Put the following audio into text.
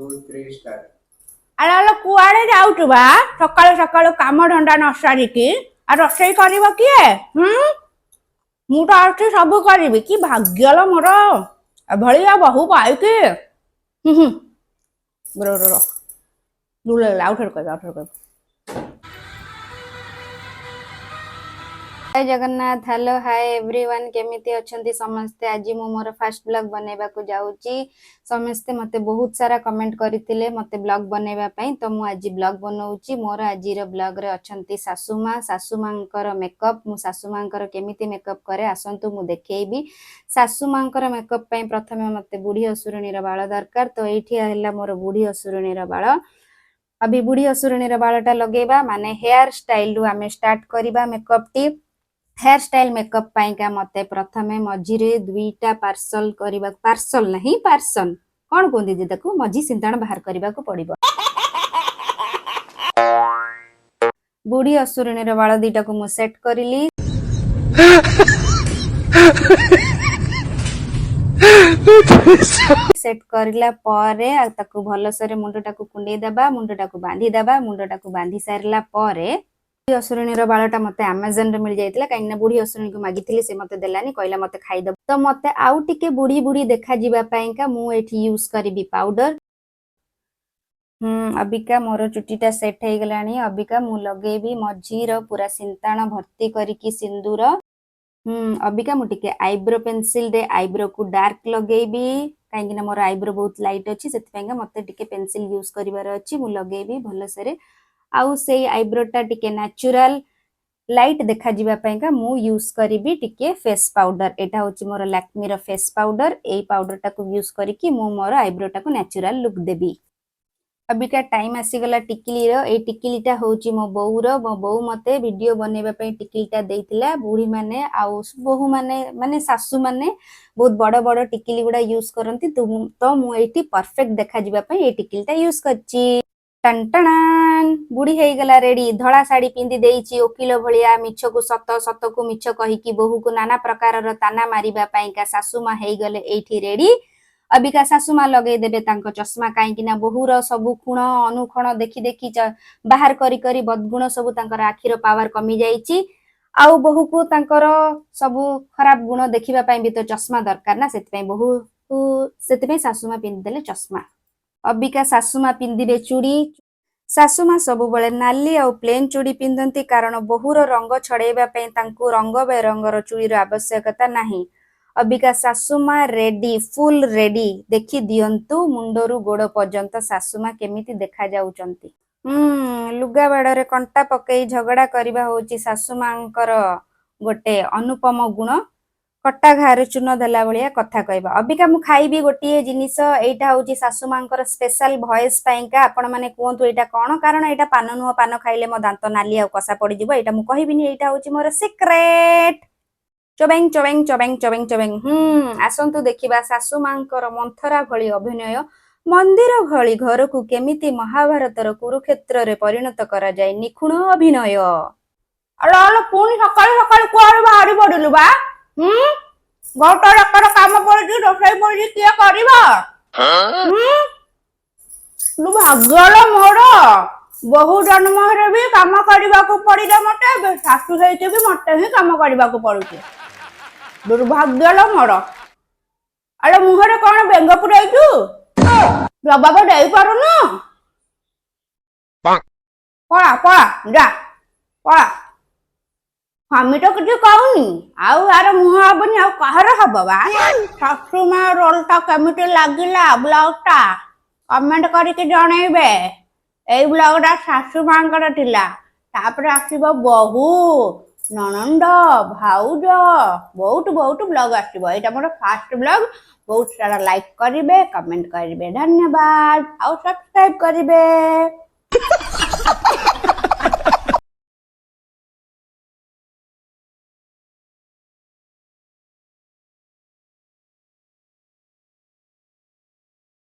2, 3, start. ଆରେ ଆଲୋ, କୁଆଡେ ଯାଉଛୁ ବା ସକାଳୁ ସକାଳୁ କାମ ଧନ୍ଦା ନ ସାରିକି? ଆଉ ରୋଷେଇ କରିବ କିଏ? ହୁଁ, ମୁଁ ତ ଅଛି, ସବୁ କରିବି। କି ଭାଗ୍ୟ ଲୋ ମୋର, ଏଭଳିଆ ବୋହୁ ପାଇକି। ହୁଁ ହୁଁ ର ର ର, ଭୁଲ ହେଇଗଲା। ଆଉ ଥରେ କହିବି, ଆଉ ଥରେ କହିବି। ଜୟ ଜଗନ୍ନାଥ। ହ୍ୟାଲୋ, ହାଏ ଏଭ୍ରିୱାନ୍, କେମିତି ଅଛନ୍ତି ସମସ୍ତେ? ଆଜି ମୁଁ ମୋର ଫାର୍ଷ୍ଟ ବ୍ଲଗ୍ ବନେଇବାକୁ ଯାଉଛି। ସମସ୍ତେ ମୋତେ ବହୁତ ସାରା କମେଣ୍ଟ କରିଥିଲେ ମୋତେ ବ୍ଲଗ୍ ବନେଇବା ପାଇଁ, ତ ମୁଁ ଆଜି ବ୍ଲଗ୍ ବନଉଛି। ମୋର ଆଜିର ବ୍ଲଗ୍ରେ ଅଛନ୍ତି ଶାଶୁ ମା, ଶାଶୁ ମାଙ୍କର ମେକଅପ୍। ମୁଁ ଶାଶୁ ମାଙ୍କର କେମିତି ମେକଅପ୍ କରେ, ଆସନ୍ତୁ ମୁଁ ଦେଖେଇବି। ଶାଶୁ ମାଙ୍କର ମେକଅପ୍ ପାଇଁ ପ୍ରଥମେ ମୋତେ ବୁଢ଼ୀ ଅସୁରୁଣୀର ବାଳ ଦରକାର। ତ ଏଇଠି ହେଲା ମୋର ବୁଢ଼ୀ ଅସୁରୁଣୀର ବାଳ। ଅଭି ବୁଢ଼ୀ ଅସୁରୁଣୀର ବାଳଟା ଲଗେଇବା, ମାନେ ହେୟାର ଷ୍ଟାଇଲରୁ ଆମେ ଷ୍ଟାର୍ଟ କରିବା ମେକଅପ୍ଟି। ହେୟାର ଷ୍ଟାଇଲ ମେକଅପ୍ ପାଇଁକା ମତେ ପ୍ରଥମେ ମଝିରେ ଦୁଇଟା ପାର୍ସଲ କରିବାକୁ, ପାର୍ସଲ ନାହିଁ, ପାର୍ସନ କଣ କୁହନ୍ତି ଯେ ତାକୁ, ମଝି ସିନ୍ତାଣ ବାହାର କରିବାକୁ ପଡିବ। ବୁଢୀ ଅସୁରୁଣୀର ବାଳ ଦିଟାକୁ ମୁଁ ସେଟ୍ କରିଲି। ସେଟ୍ କରିଲା ପରେ ଆଉ ତାକୁ ଭଲସରେ ମୁଣ୍ଡଟାକୁ କୁଣ୍ଡେଇ ଦେବା, ମୁଣ୍ଡଟାକୁ ବାନ୍ଧି ଦେବା। ମୁଣ୍ଡଟାକୁ ବାନ୍ଧି ସାରିଲା ପରେ, ବୁଢୀ ଅସୁରୁଣୀର ବାଳଟା ମତେ ଆମାଜନରେ ମିଳିଯାଇଥିଲା, କାହିଁକି ନା ବୁଢୀ ଅସୁରୁଣୀକୁ ମାଗିଥିଲି, ସେ ମତେ ଦେଲାନି, କହିଲା ମତେ ଖାଇଦବ। ତ ମତେ ଆଉ ଟିକେ ବୁଢୀ ବୁଢୀ ଦେଖାଯିବା ପାଇଁକା ମୁଁ ଏଠି ୟୁଜ କରିବି ପାଉଡର। ଅବିକା ମୋର ଚୁଟିଟା ସେଟ୍ ହେଇଗଲାଣି। ଅବିକା ମୁଁ ଲଗେଇବି ମଝିର ପୁରା ସିନ୍ତାଣ ଭର୍ତ୍ତି କରିକି ସିନ୍ଦୁର। ଅବିକା ମୁଁ ଟିକେ ଆଇବ୍ରୋ ପେନସିଲରେ ଆଇବ୍ରୋକୁ ଡାର୍କ ଲଗେଇବି, କାହିଁକି ନା ମୋର ଆଇବ୍ରୋ ବହୁତ ଲାଇଟ୍ ଅଛି, ସେଥିପାଇଁକା ମତେ ଟିକେ ପେନସିଲ ୟୁଜ କରିବାର ଅଛି। ମୁଁ ଲଗେଇବି ଭଲସେରେ, ଆଉ ସେଇ ଆଇବ୍ରୋଟା ଟିକେ ନ୍ୟାଚୁରାଲ ଲାଇଟ୍ ଦେଖାଯିବା ପାଇଁକା ମୁଁ ୟୁଜ କରିବି ଟିକେ ଫେସ୍ ପାଉଡର। ଏଇଟା ହଉଛି ମୋର ଲାକ୍ମିର ଫେସ୍ ପାଉଡର। ଏଇ ପାଉଡରଟାକୁ ୟୁଜ କରିକି ମୁଁ ମୋର ଆଇବ୍ରୋଟାକୁ ନ୍ୟାଚୁରାଲ ଲୁକ୍ ଦେବି। ଅବିକା ଟାଇମ ଆସିଗଲା ଟିକିଲିର। ଏଇ ଟିକିଲିଟା ହଉଛି ମୋ ବୋଉର। ମୋ ବୋଉ ମତେ ଭିଡିଓ ବନେଇବା ପାଇଁ ଟିକିଲିଟା ଦେଇଥିଲା। ବୁଢୀ ମାନେ ଆଉ ବୋହୂ ମାନେ, ମାନେ ଶାଶୁ ମାନେ ବହୁତ ବଡ ବଡ ଟିକିଲି ଗୁଡା ୟୁଜ କରନ୍ତି। ତ ମୁଁ ଏଇଠି ପରଫେକ୍ଟ ଦେଖାଯିବା ପାଇଁ ଏଇ ଟିକିଲିଟା ୟୁଜ କରିଛି। ଟନ୍, ବୁଢୀ ହେଇଗଲା ରେଡି। ଧଳା ଶାଢୀ ପିନ୍ଧି ଦେଇଛି। ଓକିଲ ଭଳିଆ ମିଛକୁ ସତ, ସତକୁ ମିଛ କହିକି ବୋହୂକୁ ନାନା ପ୍ରକାରର ତାନା ମାରିବା ପାଇଁକା ଶାଶୁ ମା ହେଇଗଲେ ଏଇଠି ରେଡି। ଅବିକା ଶାଶୁ ମା ଲଗେଇଦେବେ ତାଙ୍କ ଚଷମା, କାହିଁକି ନା ବୋହୂର ସବୁ ଖୁଣ ଅନୁକ୍ଷଣ ଦେଖି ଦେଖି, ବାହାର କରି କରି ବଦଗୁଣ ସବୁ ତାଙ୍କର ଆଖିର ପାୱାର କମି ଯାଇଛି। ଆଉ ବୋହୂକୁ ତାଙ୍କର ସବୁ ଖରାପ ଗୁଣ ଦେଖିବା ପାଇଁ ବି ତ ଚଷମା ଦରକାର ନା। ସେଥିପାଇଁ ବୋହୂକୁ, ସେଥିପାଇଁ ଶାଶୁ ମା ପିନ୍ଧିଦେଲେ ଚଷମା। ଅବିକା ଶାଶୁ ମା ପିନ୍ଧିବେ ଚୁଡ଼ି। ଶାଶୁ ମା ସବୁବେଳେ ନାଲି ଆଉ ପ୍ଲେନ ଚୁଡ଼ି ପିନ୍ଧନ୍ତି, କାରଣ ବୋହୂର ରଙ୍ଗ ଛଡେଇବା ପାଇଁ ତାଙ୍କୁ ରଙ୍ଗ ବେରଙ୍ଗର ଚୁଡ଼ିର ଆବଶ୍ୟକତା ନାହିଁ। ଅବିକା ଶାଶୁ ମା ରେଡି, ଫୁଲ ରେଡି। ଦେଖି ଦିଅନ୍ତୁ ମୁଣ୍ଡରୁ ଗୋଡ ପର୍ଯ୍ୟନ୍ତ ଶାଶୁ ମା କେମିତି ଦେଖା ଯାଉଛନ୍ତି। ଲୁଗା ବାଡରେ କଣ୍ଟା ପକେଇ ଝଗଡା କରିବା ହଉଛି ଶାଶୁ ମାଙ୍କର ଗୋଟେ ଅନୁପମ ଗୁଣ। କଟା ଘାରେ ଚୂନ ଦେଲା ଭଳିଆ କଥା କହିବା। ଅବିକା ମୁଁ ଖାଇବି ଗୋଟିଏ ଜିନିଷ। ଏଇଟା ହଉଛି ଶାଶୁ ମାଙ୍କର ସ୍ପେଶାଲ ଭଏସ ପାଇଁକା। ଆପଣ ମାନେ କୁହନ୍ତୁ ଏଇଟା କଣ? କାରଣ ଏଇଟା ପାନ ନୁହଁ, ପାନ ଖାଇଲେ ମୋ ଦାନ୍ତ ନାଲି ଆଉ କଷା ପଡିଯିବ। ଏଇଟା ମୁଁ କହିବିନି, ଏଇଟା ହଉଛି ମୋର ସିକ୍ରେଟ। ଚବେଙ୍ଗ ଚବେଙ୍ଗ ଚବେଙ୍ଗ ଚବେଙ୍ଗ ଚବେଙ୍ଗ। ଆସନ୍ତୁ ଦେଖିବା ଶାଶୁ ମାଙ୍କର ମନ୍ଥରା ଭଳି ଅଭିନୟ, ମନ୍ଦିର ଭଳି ଘରକୁ କେମିତି ମହାଭାରତର କୁରୁକ୍ଷେତ୍ରରେ ପରିଣତ କରାଯାଏ। ନିଖୁଣ ଅଭିନୟ। ଆଲୋ ଆଲୋ, ପୁଣି ସକାଳୁ ସକାଳୁ କୁଆଡେ ବାହାରି ପଡିଲୁ ବା? ଘରଟା ଯାକର କାମ ପଡିଛି, ରୋଷେଇ ପଡିଛି, କିଏ କରିବ? ତୁ ଭାଗ୍ୟ ମୋର, ବହୁ ଜନ୍ମରେ ବି କାମ କରିବାକୁ ପଡିଲା ମତେ, ଏବେ ଶାଶୁ ହେଇକି ବି ମତେ ହିଁ କାମ କରିବାକୁ ପଡୁଛି। ଦୁର୍ଭାଗ୍ୟ ଲୋ ମୋର। ଆଲୋ, ମୁହଁରେ କଣ ବେଙ୍ଗ ପୁରେଇଛୁ? ଜବାବ ଦେଇପାରୁନୁ? ପଳା ପଳା, ଯା ପଳା। ସ୍ୱାମୀ ତ କିଛି କହୁନି, ଆଉ ଆର ମୁହଁ ହବନି, ଆଉ କାହାର ହବ ବା? ଶାଶୁ ମା ରୋଲଟା କେମିତି ଲାଗିଲା ବ୍ଲଗଟା, କମେଣ୍ଟ କରିକି ଜଣେଇବେ। ଏଇ ବ୍ଲଗଟା ଶାଶୁ ମାଙ୍କର ଥିଲା। ତାପରେ ଆସିବ ବୋହୂ, ନଣନ୍ଦ, ଭାଉଜ, ବହୁତ ବହୁତ ବ୍ଲଗ ଆସିବ। ଏଇଟା ମୋର ଫାଷ୍ଟ ବ୍ଲଗ। ବହୁତ ସାରା ଲାଇକ୍ କରିବେ, କମେଣ୍ଟ କରିବେ। ଧନ୍ୟବାଦ, ଆଉ ସବସ୍କ୍ରାଇବ କରିବେ।